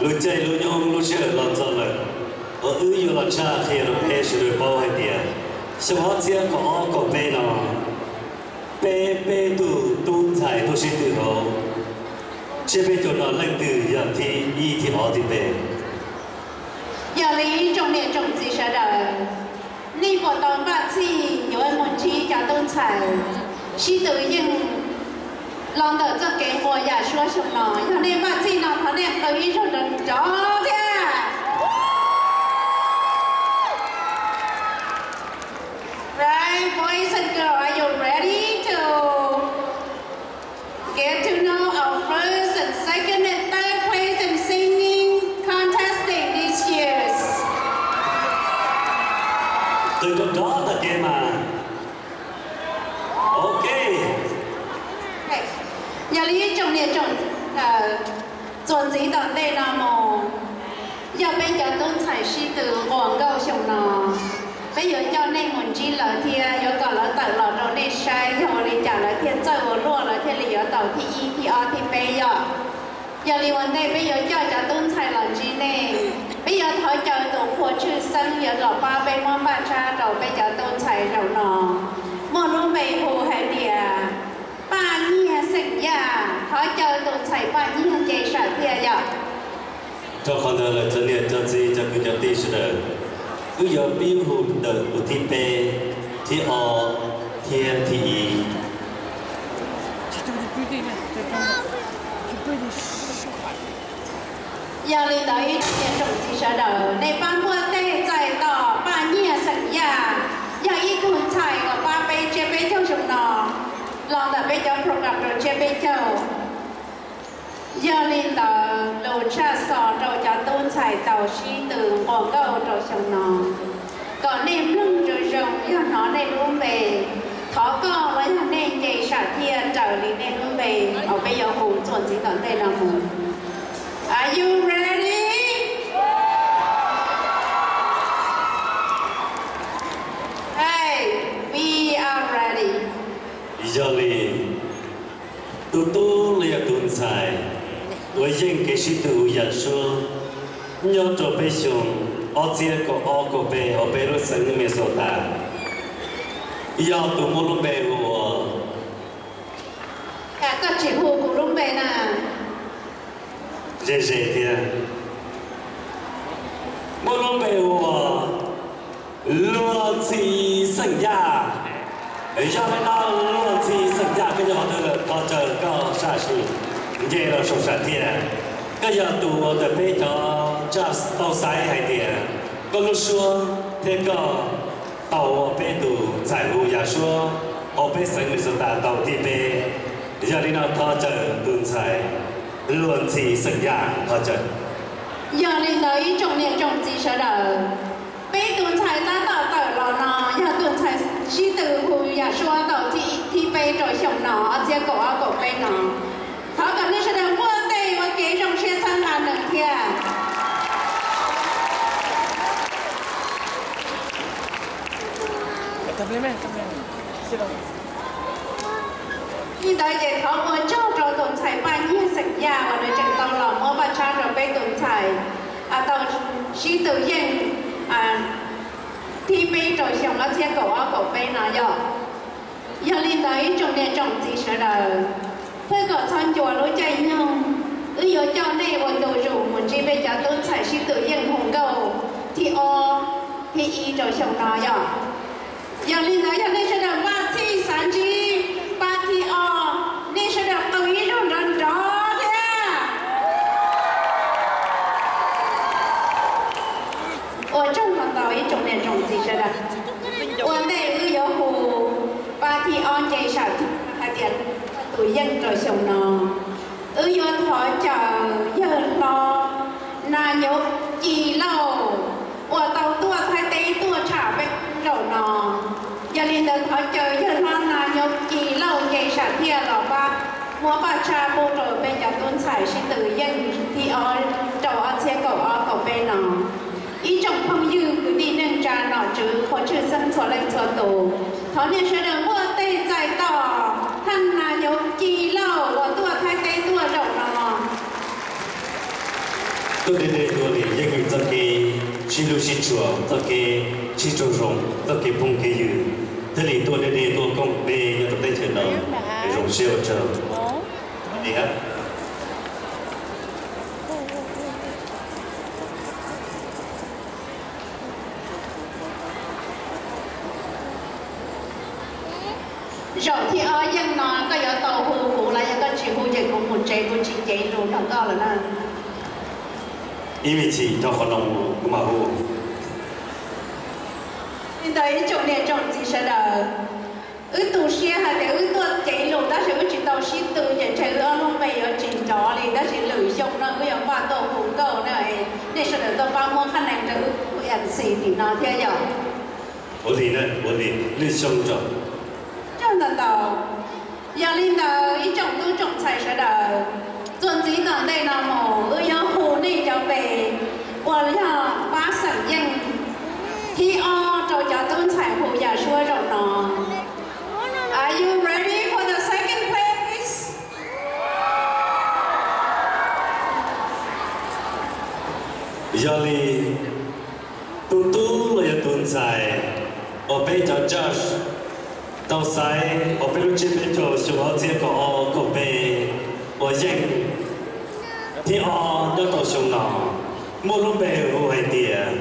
Lub caij lub nyoog lub sij hawm los txog lawm, uas wb yuav los tshaj qhia rau peb sawv daws paub hais tias xyoo ob txhiab kaum ob kaum peb no, peb peb tug tub ntxhais tuaj sib tw hauv tsiab peb caug no leej twg yog thib ib thib ob thib peb. Yog li ib tsoom niam tsoom txiv sawv daws, nej puas tau npaj txhij yuav mus ntsib cov tub ntxhais sib tw yeej los ntawm txoj kev nquas yam suab xyoo no? Yog nej npaj txhij no thov nej qw ib zaug nrov nrov thiab. Right, boys and girls, are you ready to get to know our first and second and third place in singing contesting this year? Qw nrov nrov tag kev mas. Ok. Yog li ib tsoom niam tsoom txiv, txuas ntxiv tom ntej no mus, yog peb cov tub ntxhais sib tw nquas nkauj xyoo no, peb yuav coj nej mus ntsib lawv thiab yuav kom lawv tawm los rau nej saib yog ua li cas lawv thiaj txawj ua luaj lawv thiaj li yuav tau thib ib thib ob thib peb yom. Yog li ua ntej peb yuav coj cov tub ntxhais los ntsib nej, peb yuav thov caw tus qhua tshwj xeeb yuav los pab peb muab npaj tshab rau peb cov tub ntxhais zaum no, muaj lub npe hu hais tias Paj Nyiag xeem Yaj. Thov caw tus ntxhais Paj Nyiag nce sam thiaj yom. Rau qhov ntawd lawm cov niam cov txiv cov kwv cov tij sawv daws, wb yuav pib hu ntawm tus thib peb, thib ob thiab thib ib. Yog li ntawd ib tsoom niam tsoom txiv sawv daws, nej pab npuaj tej txais tos Paj Nyiag xeem Yaj, yog ib tug ntxhais uas pab peb tsiab peb caug xyoo no los ntawm peb cov program rau tsiab peb caug. Yog li ntawd lus tshaj xov rau cov tub ntxhais tau sib tw nquas nkauj rau xyoo no, kom nej mloog zoo zoo, yog hnov nej lub npe thov koj los yog nej nce sam thiaj raws li nej lub npe uas peb yuav hu txuas ntxiv tom ntej no mus. Are you ready? Hey, we are ready. Yog li, tus tub los yog tus ntxhais uas yeej kev sib tw hu yam suab nyob rau peb xyoo ob txhiab kaum ob kaum peb hauv peb lub xeev Minnesota yog tus muaj lub npe hu ua... Koj tsis hu kuv lub npe na. Ze ze thiab. Muaj lub npe hu ua Luag Ntxhi xeem Yaj. Yog li no Luag Ntxhi xeem Yaj, koj nyob qhov twg lawm? Thov caw koj sab sim nce los saum sam thiaj. Koj yog tus uas ntawm peb cov tau xaiv hais tias koj lub suab thiab koj tau ua peb tus ntxhais hu yam suab hauv peb xeev Minnesota tau thib peb. Yog li no thov caw tus ntxhais Luag Ntxhi xeem Yaj, thov caw. Yog li ntawd ib tsoom niam tsoom txiv sawv daws, peb tus ntxhais tab tom tawm los no yog tus ntxhais sib tw hu yam suab tau thib peb rau xyoo no ob txhiab kaum ob kaum peb no. Thov kom nej sawv daws npuaj tej ua kev zoo siab txhawb nqa nws thiab. Li ntawd ces thov ua tsaug rau tus ntxhais Paj Nyiag xeem Yaj uas nws tseem tau los muab paj tshab rau peb tus ntxhais tau sib tw yeej thib peb rau xyoo ob txhiab kaum ob kaum peb no yog. Yog li ntawd ib tsoom niam tsoom txiv sawv daws, pheej kom txhob ncua lub caij nyoog, wb yuav coj nej ua ntu zus mus ntsib peb cov tub ntxhais sib tw yeej hu nkauj thib ob thib ib rau xyoo no yog. Yog li ntawd yog nej sawv daws npaj txhij xav ntsib pab thib ob, nej sawv daws qw ib zaug nrov nrov thiab. Ua tsaug ntau ntau ib tsoom niam tsoom txiv sawv daws. Ua ntej wb yuav hu pab thib ob nce sam thiaj hais tias tus yeej rau xyoo no, wb yuav thov caw yawg hlob Nas Nyob Ci Lauj uas tau tuaj Thaib teb tuaj tsham peb zaum no. Yog li ntawd thov caw yawg hlob Nas Nyob Ci Lauj nce sam thiaj los pab muab paj tshab pub rau peb cov tub ntxhais sib tw yeej thib ob rau ob txhiab kaum ob kaum peb no. Ib tsoom phooj ywg kwv tij neej tsa nom tswv qhua tshwj xeeb txhua leej txhua tus, thov nej sawv daws npuaj tej txais tos thaj Nas Nyob Ci Lauj uas tuaj Thaib teb tuaj zaum no. Tuaj de de dua niam yawg txoj kev sib hlub sib tshua, txoj kev sib raug zoo, txoj kev phooj kev ywg, thiaj li tuaj de de dua koom peb nyob rau teb chaws no. Zoo siab ua tsaug. Zaum thib ob yeej no koj yuav tau hu kuv los yog koj tsis hu ces kuv mus tsev kuv tsis cev lus rau koj lawm na. Ib me chim dhau qhov no kuv mam hu. Li ntawd ib tsoom niam tsoom txiv sawv daws, wb tu siab hais tias wb tuaj cev lus tab sis wb tsis tau sib tw ces ntshe wb ob lub npe yuav tsis nrov li, tab sis lwm xyoo no wb yuav npaj tuaj hu nkauj na, nej sawv daws tuaj pab muab qhab nees rau wb MC tim no thiab yom. Ua li na, ua li, lwm xyoo tso. Coj ntau ntau. Yog li ntawd ib tsoom tub tsoom ntxhais sawv daws, txuas ntxiv tom ntej no mus wb yuav hu nej cov npe uas yog pab xeem yeej thib ob rau cov tub ntxhais hu yam suab zaum no. Are you ready for the second place? Yog li tus tub los yog tus ntxhais uas peb cov judge tau xaiv hauv peb lub tsiab peb caug xyoo ob txhiab kaum ob kaum peb uas yeej thib ob nyob rau xyoo no muaj lub npe hu hais tias,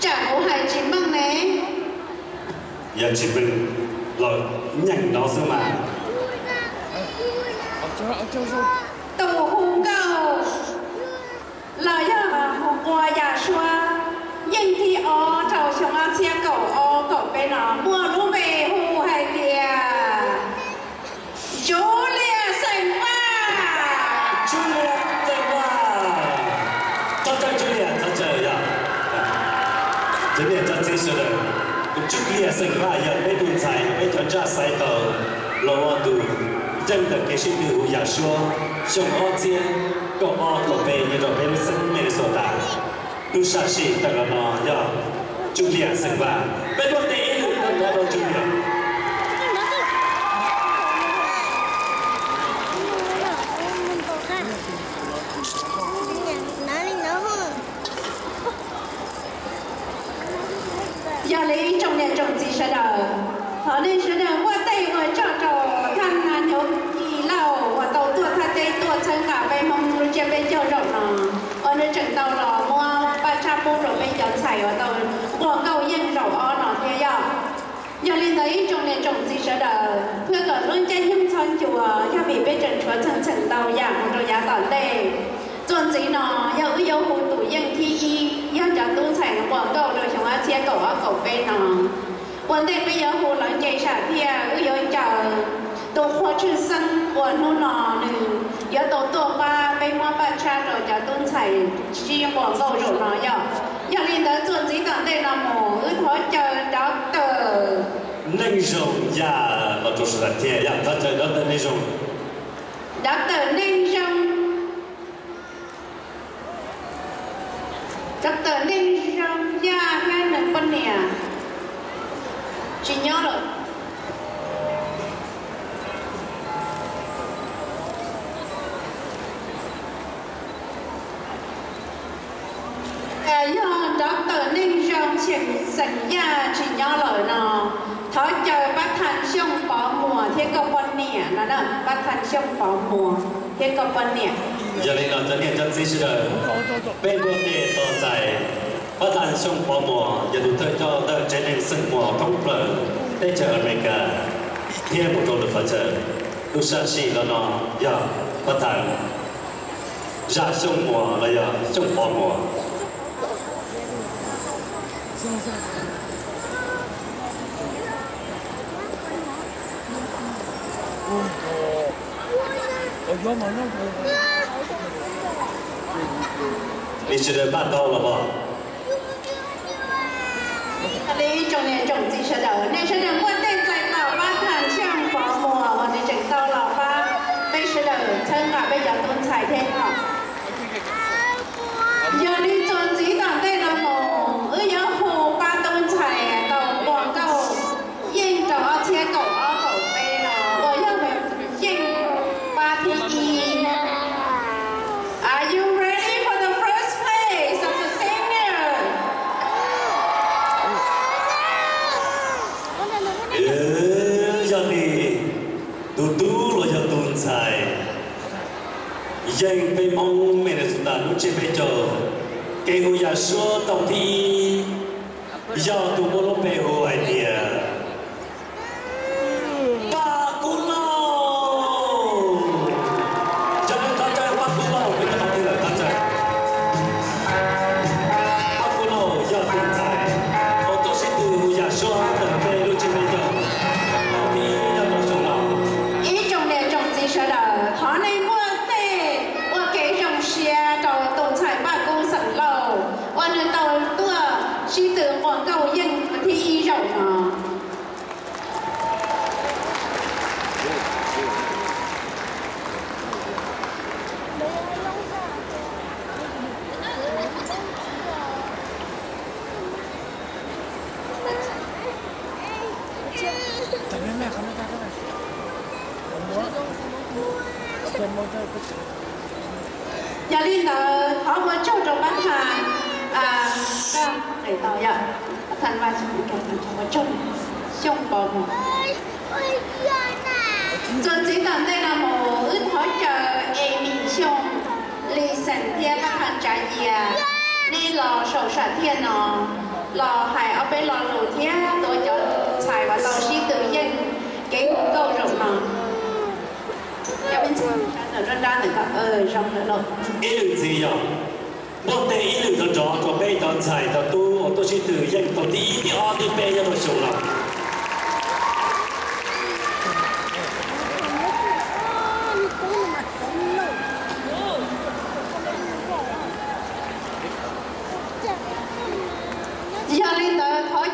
tsam kuv hais tsis meej ne, yog tsis meej los nyeem no xwb mas. Tus hu nkauj los yog hu ua yam suab yeej thib ob rau xyoo ob txhiab kaum ob kaum peb no muaj lub npe hu hais tias Tsuv Liam xeem Vaj. Tsuv Liam xeem Vaj. Thov caw Tsuv Liam, thov caw yog. Cov niam cov txiv sawv daws, Tsuv Liam xeem Vaj yog peb tus ntxhais peb cov judge xaiv tau los ua tus yeej ntawm kev sib tw hu yam suab xyoo ob txhiab kaum ob kaum peb nyob rau peb lub xeev Minnesota. Tus sam sim tawm los no yog Tsuv Liam xeem Vaj. Peb tuaj tes ib lwm rau Tsuv Liam. Yog li ib tsoom niam tsoom txiv sawv daws, thov nej sawv daws npuaj tej ua tsaug rau thaj nas hnyuv Ci Lauj uas tau tuaj thaj teb tuaj txhawb nqa peb Hmoob lub tsiab peb caug zaum no, uas nws tseem tau los muab paj tshab pub rau peb cov ntxhais uas tau nquag nkauj yeej zaum ob no thiab yog. Yog li ntawd ib tsoom niam tsoom txiv sawv daws, thiab kom lub caij nyoog txhob ncua, yog vim peb tseem tshuav txheej txheem ntau yam mus rau yav tom ntej. Txuas ntxiv no yog wb yuav hu tus yeej thib ib, yog cov tub ntxhais nquag nkauj rau xyoo ob txhiab kaum ob kaum peb no. Ua ntej peb yuav hu lawv nce sab thiab wb yuav caw tus qhua tshwj xeeb uas hnub no nws yuav tau tuaj pab peb muab paj tshab rau cov tub ntxhais sib nquag nkauj zaum no yog. Yog li ntawd txuas ntxiv tom ntej no mus wb thov caw Doctor Neej Zoo Yaj los rau sawv daws thiab yog, thov caw Doctor Neej Zoo. Doctor Neej Zoo. Doctor Neej Zoo Yaj thiab nws poj niam tsis nyob lawm. Yog Doctor Neej Zoo Xeem Yaj tsis nyob lawm no, thov caw Pab Thaj Xyooj Pov Muas thiab koj poj niam no na, Pab Thaj Xyooj Pov Muas thiab koj poj niam. Yog li no cov niam cov txiv sawv daws, peb npuaj tes tos txais Pab Thaj Xyooj Pov Muas yog tus thawj coj ntawm tsev neeg Xeem Muas thoob plaws teb chaws Amelikas thiab mus rau lwm qhov chaw. Tus sam sim los no yog Pab Thaj Zaj Xyooj Muas los yog Xyooj Pov Muas. Li sawv daws npaj tau los pom. Li tsoom niam tsoom txiv sawv daws, nej sawv daws npuaj tes txais tos Pab Thaj Xyooj Pov Muas uas nws tseem tau los pab peb sawv daws txhawb nqa peb cov tub ntxhais thiab yog. Yog li txuas ntxiv tom ntej no mus wb yuav hu pab tub ntxhais tau nquag nkauj yeej rau ob txhiab kaum ob kaum peb no uas yog yeej pab thib ib. Yeej peb Hmoob Minnesota lub tsiab peb caug, kev hu yam suab tau thib ib yog tus muaj lub npe hu hais tias Paj Kub Lauj. Yog nej thov caw Paj Kub Lauj, peb cov laus twb lawm thov caw. Paj Kub Lauj yog tus ntxhais uas tuaj sib tw hu yam suab ntawm peb lub tsiab peb caug tau thib ib nyob rau xyoo no. Ib tsoom niam tsoom txiv sawv daws, thov nej muaj tej ua kev zoo siab rau tus ntxhais Paj Kub xeem Lauj uas nws tau tuaj sib tw nquas nkauj yeej thib ib zaum no. Yog li ntawd thov ua tsaug rau pab tha, pab tha, pab tha Vaj Xyooj, ua tsaug, Xyooj Npo Muas. Txuas ntxiv tom ntej no mus wb thov caw Emi Xyooj, Lis Xeem thiab pab tha Tsav Yias, nej los saum sam thiaj no los hais ob peb lo lus thiab tuav cov ntxhais uas tau sib tw yeej kev hu nkauj zaum no. Cov me ntxhais sawv ntawm nruab nrab ntawm ko zoo lawm lauj. Ib lwm ntxiv yog npoj teg ib lwm nrov nrov rau peb cov ntxhais cov tub uas tuaj sib tw yeej tau thib ib thib ob thib peb nyob rau xyoo no. Yog li ntawd thov